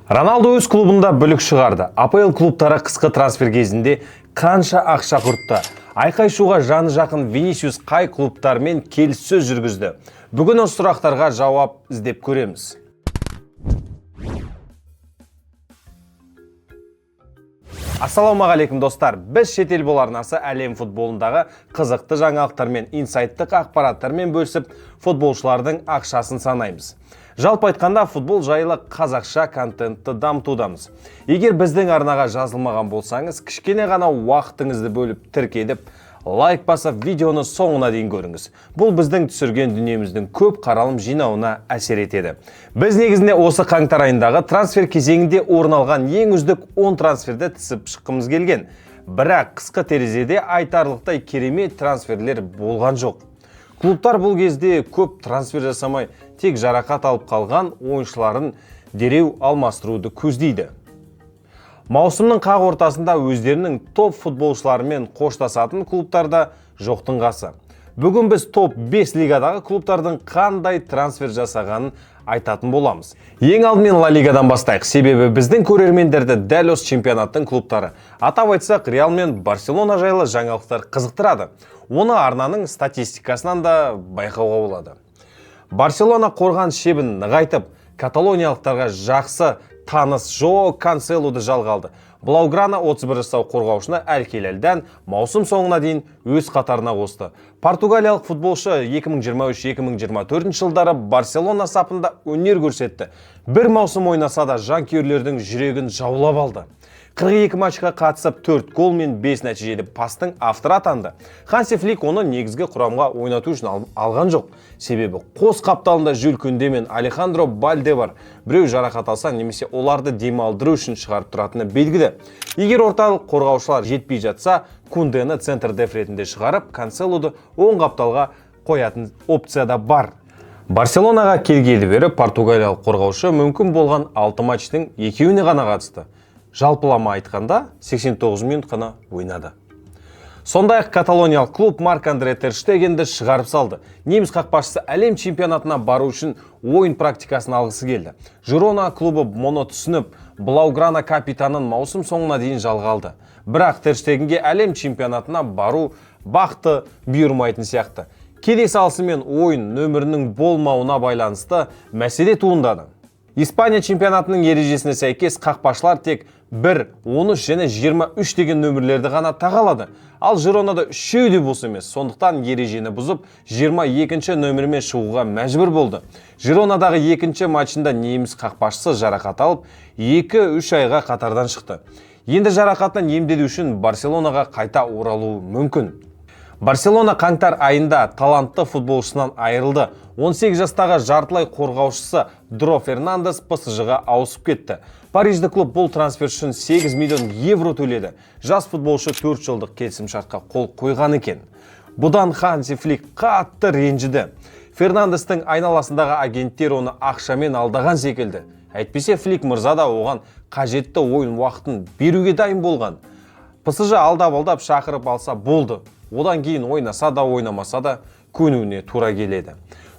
Роналду өз клубында бүлік шығарды. АПЛ клубтары қысқы трансфер кезінде қанша ақша құртты? Айқай-шуға жаны жақын Винисиус қай клубтармен келіссөз жүргізді? Бүгін осы сұрақтарға жауап іздеп көреміз. Ассалаумағалейкум, достар. Біз шетел бол арнасы әлем футболындағы қызықты жаңалықтармен, инсайттық ақпараттармен бөлісіп, футболшылардың ақшасын санаймыз. Жалпы айтқанда, футбол жайлы қазақша контентті дамытудамыз. Егер біздің арнаға жазылмаған болсаңыз, кішкене ғана уақытыңызды бөліп тіркеліп, лайк басып, видеоны соңына дейін көріңіз. Бұл біздің түсірген дүниеміздің көп қаралым жинауына әсер етеді. Біз негізінде осы қаңтар айындағы трансфер кезеңінде орын алған ең үздік 10 трансферді тізіп шыққымыз келген. Бірақ қысқы терезеде айтарлықтай керемет трансферлер болған жоқ. Клубтар бұл кезде көп трансфер жасамай, тек жарақат алып қалған ойыншыларын дереу алмастыруды көздейді. Маусымның қақ ортасында өздерінің топ футболшыларымен қоштасатын клубтарда жоқтың қасы. Бүгін біз топ 5 лигадағы клубтардың қандай трансфер жасағанын айтатын боламыз. Ең алдымен Ла Лигадан бастайық, себебі біздің көрермендерді дәл осы чемпионаттың клубтары. Атап айтсақ, Реал мен Барселона жайлы жаңалықтар қызықтырады. Оны арнаның статистикасынан да байқауға болады. Барселона қорған шебін нығайтып, каталониялықтарға жақсы таныс Жоао Канселуды жалға алды. Блауграна 31 жастағы қорғаушыны Әл Хилалдан маусым соңына дейін өз қатарына қосты. Португалиялық футболшы 2023-2024 жылдары Барселона сапында өнер көрсетті. Бір маусым ойнаса да, жанкүйерлердің жүрегін жаулап алды. 42 матчқа қатысып, 4 гол мен 5 нәтижелі пастың авторы атанды. Ханси Флик оны негізгі құрамға ойнату үшін алған жоқ. Себебі қос қапталында Жюль Кунде мен Алехандро Бальде бар. Біреу жарақат алса немесе оларды демалдыру үшін шығарып тұратыны белгілі. Егер орталық қорғаушылар жетпей жатса, Кундені центр деф ретінде шығарып, Канселуды оң қапталға қоятын опция да бар. Барселонаға келгелі бері португалиялық қорғаушы мүмкін болған 6 матчтың екеуіне ғана қатысты. Жалпылама айтқанда, 89 минут қана ойнады. Сондай-ақ каталониялық клуб Марк-Андре тер Штегенді шығарып салды. Неміс қақпашысы әлем чемпионатына бару үшін ойын практикасын алғысы келді. Жирона клубы мұны түсініп, Блауграна капитанын маусым соңына дейін жалға алды. Бірақ тер Штегенге әлем чемпионатына бару бақты бұйырмайтын сияқты. Келе салысымен ойын нөмірінің болмауына байланысты мәселе туындады. Испания чемпионатының ережесіне сәйкес, қақпашылар тек 1, 13 және 23 деген нөмірлерді ғана таға алады. Ал Жиронада үшеуі де бос емес, сондықтан ережені бұзып, 22-ші нөмірмен шығуға мәжбүр болды. Жиронадағы екінші матчында неміс қақпашысы жарақат алып, 2-3 айға қатардан шықты. Енді жарақатынан емделу үшін Барселонаға қайта оралуы мүмкін. Барселона қаңтар айында талантты футболшысынан айырылды. 18 жастағы жартылай қорғаушысы Дро Фернандес ПСЖ-ға ауысып кетті. Парижді клуб бұл трансфер үшін 8 миллион евро төледі. Жас футболшы 4 жылдық келісімшартқа қол қойған екен. Бұдан Ханси Флик қатты ренжіді. Фернандестің айналасындағы агенттер оны ақшамен алдаған секілді. Әйтпесе Флик мырза да оған қажетті ойын уақытын беруге дайын болған. ПСЖ алдап-алдап шақырып алса болды. Одан кейін ойнаса да, ойнамаса да көнуіне тура келеді.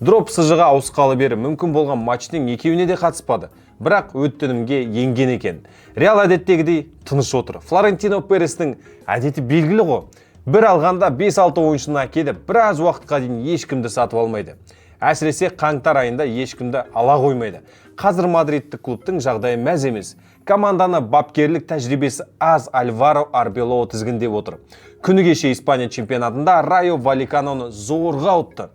Дро ПСЖ-ға ауысқалы бері мүмкін болған матчтың екеуіне де қатыспады. Бірақ өтінімге енген екен. Реал әдеттегідей тыныш отыр. Флорентино Перестің әдеті белгілі ғой. Бір алғанда 5-6 ойыншыны әкеліп, біраз уақытқа дейін ешкімді сатып алмайды. Әсіресе қаңтар айында ешкімді ала қоймайды. Қазір мадридтік клубтың жағдайы мәз емес. Команданы бапкерлік тәжірибесі аз Альваро Арбелоа тізгіндеп отыр. Күні кеше Испания чемпионатында Райо Валиканоны зорға ұтты.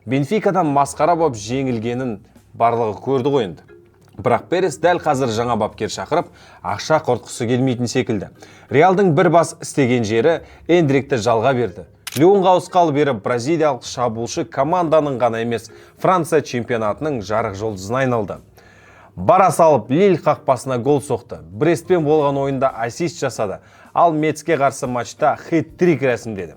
Бенфикадан масқара боп жеңілгенін барлығы көрді ғой енді. Бірақ Перес дәл қазір жаңа бапкер шақырып, ақша құртқысы келмейтін секілді. Реалдың бір бас істеген жері Эндрикті жалға берді. Леонға ауысқалы бері бразилиялық шабуылшы команданың ғана емес, Франция чемпионатының жарық жұлдызына айналды. Бара салып Лиль қақпасына гол соқты. Брестпен болған ойында ассист жасады. Ал Мецке қарсы матчта хет-трик рәсімдеді.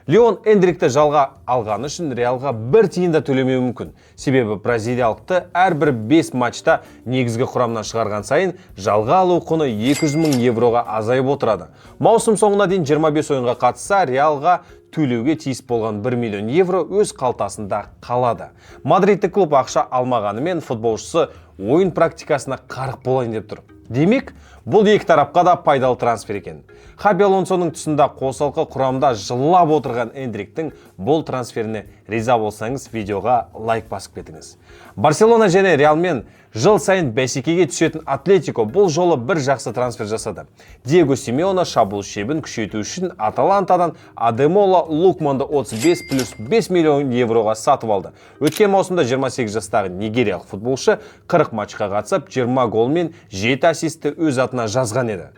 Леон Эндрикті жалға алғаны үшін Реалға бір тиын да төлемеуі мүмкін. Себебі бразилиялықты әрбір 5 матчта негізгі құрамнан шығарған сайын жалға алу құны 200 мың евроға азайып отырады. Маусым соңына дейін 25 ойынға қатысса, Реалға төлеуге тиіс болған 1 миллион евро өз қалтасында қалады. Мадридтік клуб ақша алмағанымен, футболшысы ойын практикасына қарық болайын деп тұр. Демек, бұл екі тарапқа да пайдалы трансфер екен. Хаби Алонсоның тұсында қосалқы құрамда жылап отырған Эндриктің бұл трансферіне риза болсаңыз, видеоға лайк басып кетіңіз. Барселона және Реалмен жыл сайын бәсекеге түсетін Атлетико бұл жолы бір жақсы трансфер жасады. Диего Симеоне шабуыл шебін күшейту үшін Аталантадан Адемола Лукманды 35 плюс 5 миллион евроға сатып алды. Өткен маусымда 28 жастағы нигериялық футболшы 40 матчқа қатысып, 20 гол мен 7 ассистті өз атына жазған еді.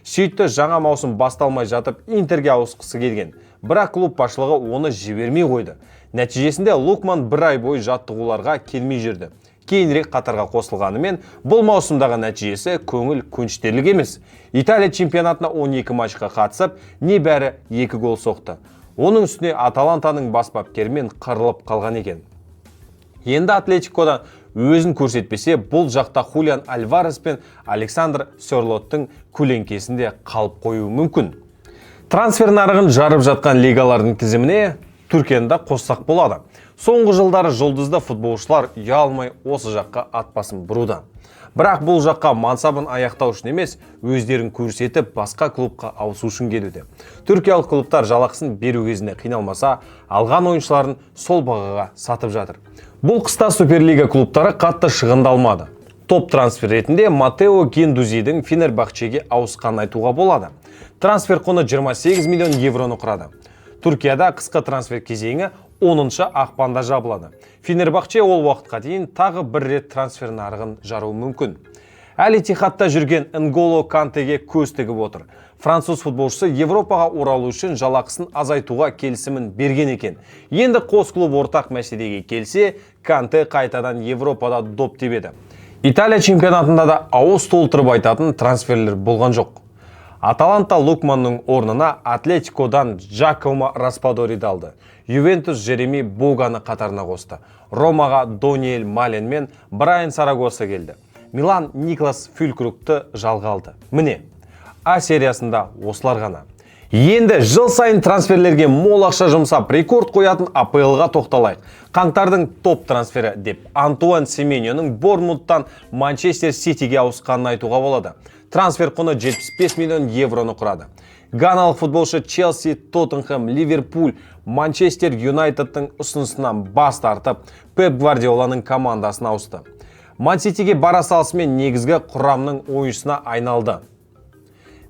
Сөйтті жаңа маусым басталмай жатып Интерге ауысқысы келген. Бірақ клуб басшылығы оны жібермей қойды. Нәтижесінде Лукман бір ай бойы жаттығуларға келмей жүрді. Кейінірек қатарға қосылғанымен, бұл маусымдағы нәтижесі көңіл көншітерлік емес. Италия чемпионатына 12 матчқа қатысып, небәрі 2 гол соқты. Оның үстіне Аталантаның бас бапкерімен қырылып қалған екен. Енді Атлетикода өзін көрсетпесе, бұл жақта Хулиан Альварес пен Александр Сёрлоттың көлеңкесінде қалып қоюы мүмкін. Трансфер нарығын жарып жатқан лигалардың тізіміне Түркияны да қоссақ болады. Соңғы жылдары жұлдызды футболшылар ұялмай осы жаққа ат басын бұруда. Бірақ бұл жаққа мансабын аяқтау үшін емес, өздерін көрсетіп басқа клубқа ауысу үшін келуде. Түркиялық клубтар жалақысын беру кезінде қиналмаса, алған ойыншыларын сол бағаға сатып жатыр. Бұл қыста Суперлига клубтары қатты шығындалмады. Топ трансфер ретінде Матео Гендузидің Фенербахчеге ауысқанын айтуға болады. Трансфер құны 28 миллион евроны құрады. Түркияда қысқы трансфер кезеңі 10 ақпанда жабылады. Фенербахче ол уақытқа дейін тағы бір рет трансфер нарығын жаруы мүмкін. Әл Иттихадта жүрген Нголо Кантеге көз тігіп отыр. Француз футболшысы Европаға оралу үшін жалақысын азайтуға келісімін берген екен. Енді қос клуб ортақ мәселеге келсе, Канте қайтадан Европада доп тебеді. Италия чемпионатында да ауыз толтырып айтатын трансферлер болған жоқ. Аталанта Лукманның орнына Атлетикодан Джакомо Распадориді алды. Ювентус Жереми Боганы қатарына қосты. Ромаға Дониэль Мален мен Брайан Сарагоса келді. Милан Никлас Фюлькругты жалға алды. Міне, А сериясында осылар ғана. Енді жыл сайын трансферлерге мол ақша жұмсап рекорд қоятын АПЛ-ға тоқталайық. Қаңтардың топ трансфері деп Антуан Семеньоның Борнмуттан Манчестер Ситиге ауысқанын айтуға болады. Трансфер құны 75 миллион евроны құрады. Ганалық футболшы Челси, Тоттенхэм, Ливерпуль, Манчестер Юнайтедтің ұсынысынан бас тартып, Пеп Гвардиоланың командасына ауысты. Ман Ситиге бара салысымен негізгі құрамның ойыншысына айналды.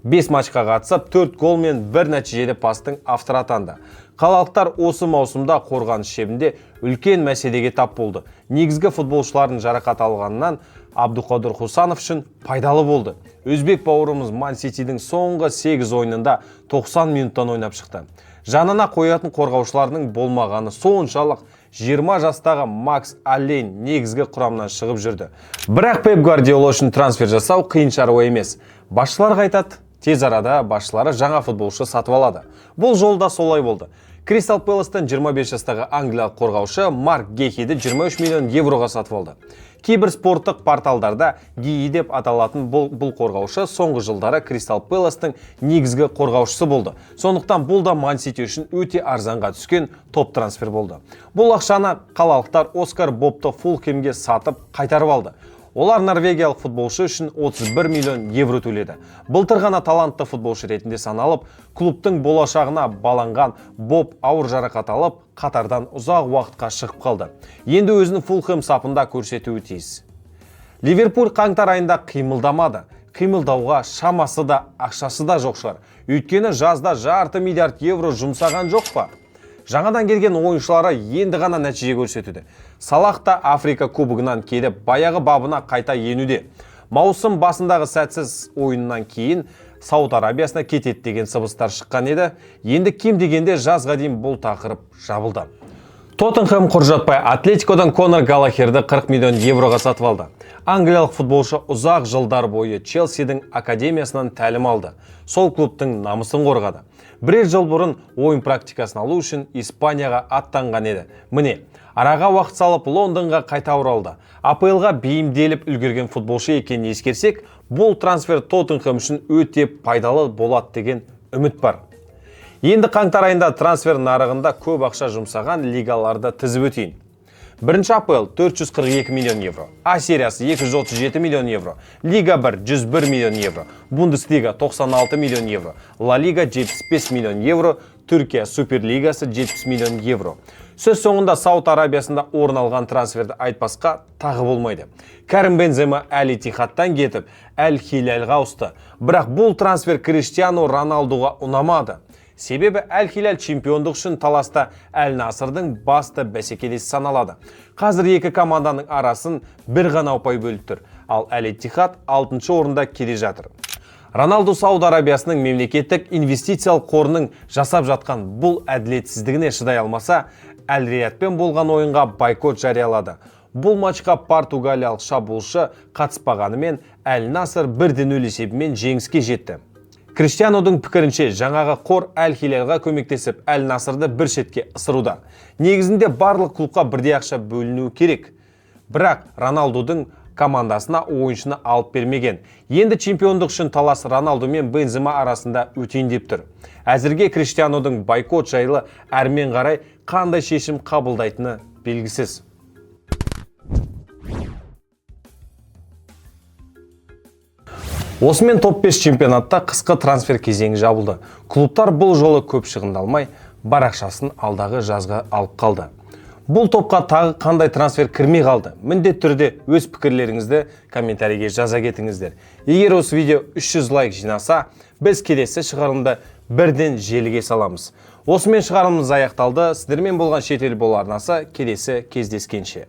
5 матчқа қатысып, 4 гол мен 1 нәтижелі пастың авторы атанды. Қалалықтар осы маусымда қорғаныс шебінде үлкен мәселеге тап болды. Негізгі футболшылардың жарақат алғанынан Абдуқадыр Хусанов үшін пайдалы болды. Өзбек бауырымыз Ман Ситидің соңғы 8 ойынында 90 минуттан ойнап шықты. Жанына қоятын қорғаушылардың болмағаны соншалық, 20 жастағы Макс Аллейн негізгі құрамнан шығып жүрді. Бірақ Пеп Гвардиола үшін трансфер жасау қиын шаруа емес. Басшылар қайтады, тез арада басшылары жаңа футболшы сатып алады. Бұл жолда солай болды. Кристал Пэластан 25 жастағы англиялық қорғаушы Марк Гехиді 23 миллион евроға сатып алды. Кейбір спорттық порталдарда Гии деп аталатын бұл қорғаушы соңғы жылдары Кристал Пэластың негізгі қорғаушысы болды. Сондықтан бұл да Ман Сити үшін өте арзанға түскен топ трансфер болды. Бұл ақшаны қалалықтар Оскар Бобты Фулхемге сатып қайтарып алды. Олар норвегиялық футболшы үшін 31 миллион евро төледі. Былтыр ғана талантты футболшы ретінде саналып, клубтың болашағына баланған Боб ауыр жарақат алып, қатардан ұзақ уақытқа шығып қалды. Енді өзін Фулхэм сапында көрсетуі тиіс. Ливерпуль қаңтар айында қимылдамады. Қимылдауға шамасы да, ақшасы да жоқ шығар. Өйткені жазда жарты миллиард евро жұмсаған жоқ па? Жаңадан келген ойыншылары енді ғана нәтиже көрсетуде. Салах та Африка кубогынан келіп, баяғы бабына қайта енуде. Маусым басындағы сәтсіз ойыннан кейін Сауд Арабиясына кетеді деген сыбыстар шыққан еді. Енді кем дегенде жазға дейін бұл тақырып жабылды. Тоттенхэм құр жатпай Атлетикодан Конор Галлахерді 40 миллион евроға сатып алды. Англиялық футболшы ұзақ жылдар бойы Челсидің академиясынан тәлім алды. Сол клубтың намысын қорғады. Бірер жыл бұрын ойын практикасын алу үшін Испанияға аттанған еді. Міне, араға уақыт салып Лондонға қайта оралды. АПЛ-ға бейімделіп үлгерген футболшы екенін ескерсек, бұл трансфер Тоттенхэм үшін өте пайдалы болады деген үміт бар. Енді қаңтар айында трансфер нарығында көп ақша жұмсаған лигаларды тізіп өтейін. Бірінші АПЛ 442 миллион евро, А сериясы 237 миллион евро, Лига 1 101 миллион евро, Бундеслига 96 миллион евро, Ла Лига 75 миллион евро, Түркия Суперлигасы 70 миллион евро. Сөз соңында Сауд Арабиясында орын алған трансферді айтпасқа тағы болмайды. Карим Бензема Әл Иттихадтан кетіп, Әл Хиляльға ауысты. Бірақ бұл трансфер Криштиану Роналдуға ұнамады. Себебі Әл Хиляль чемпиондық үшін таласта Әл Насырдың басты бәсекелесі саналады. Қазір екі команданың арасын бір ғана ұпай бөліп тұр, ал Әл Иттихад 6 орында келе жатыр. Роналду Сауд Арабиясының мемлекеттік инвестициялық қорының жасап жатқан бұл әділетсіздігіне шыдай алмаса, Әл Риядпен болған ойынға бойкот жариялады. Бұл матчқа португалиялық шабуылшы қатыспағанымен Әл Насыр 1-0 есебімен жеңіске жетті. Криштианудың пікірінше, жаңағы қор Әл Хиляльға көмектесіп, Әл Насырды бір шетке ысыруда. Негізінде барлық клубқа бірдей ақша бөлінуі керек. Бірақ Роналдудың командасына ойыншыны алып бермеген. Енді чемпиондық үшін талас Роналду мен Бензема арасында өтейін деп тұр. Әзірге Криштианудың бойкот жайлы әрмен қарай қандай шешім қабылдайтыны белгісіз. Осымен топ-5 чемпионатта қысқы трансфер кезеңі жабылды. Клубтар бұл жолы көп шығындалмай, бар ақшасын алдағы жазға алып қалды. Бұл топқа тағы қандай трансфер кірмей қалды? Міндетті түрде өз пікірлеріңізді комментарийге жаза кетіңіздер. Егер осы видео 300 лайк жинаса, біз келесі шығарылымды бірден желіге саламыз. Осымен шығарылымымыз аяқталды. Сіздермен болған Шетел Бол арнасы, келесі кездескенше.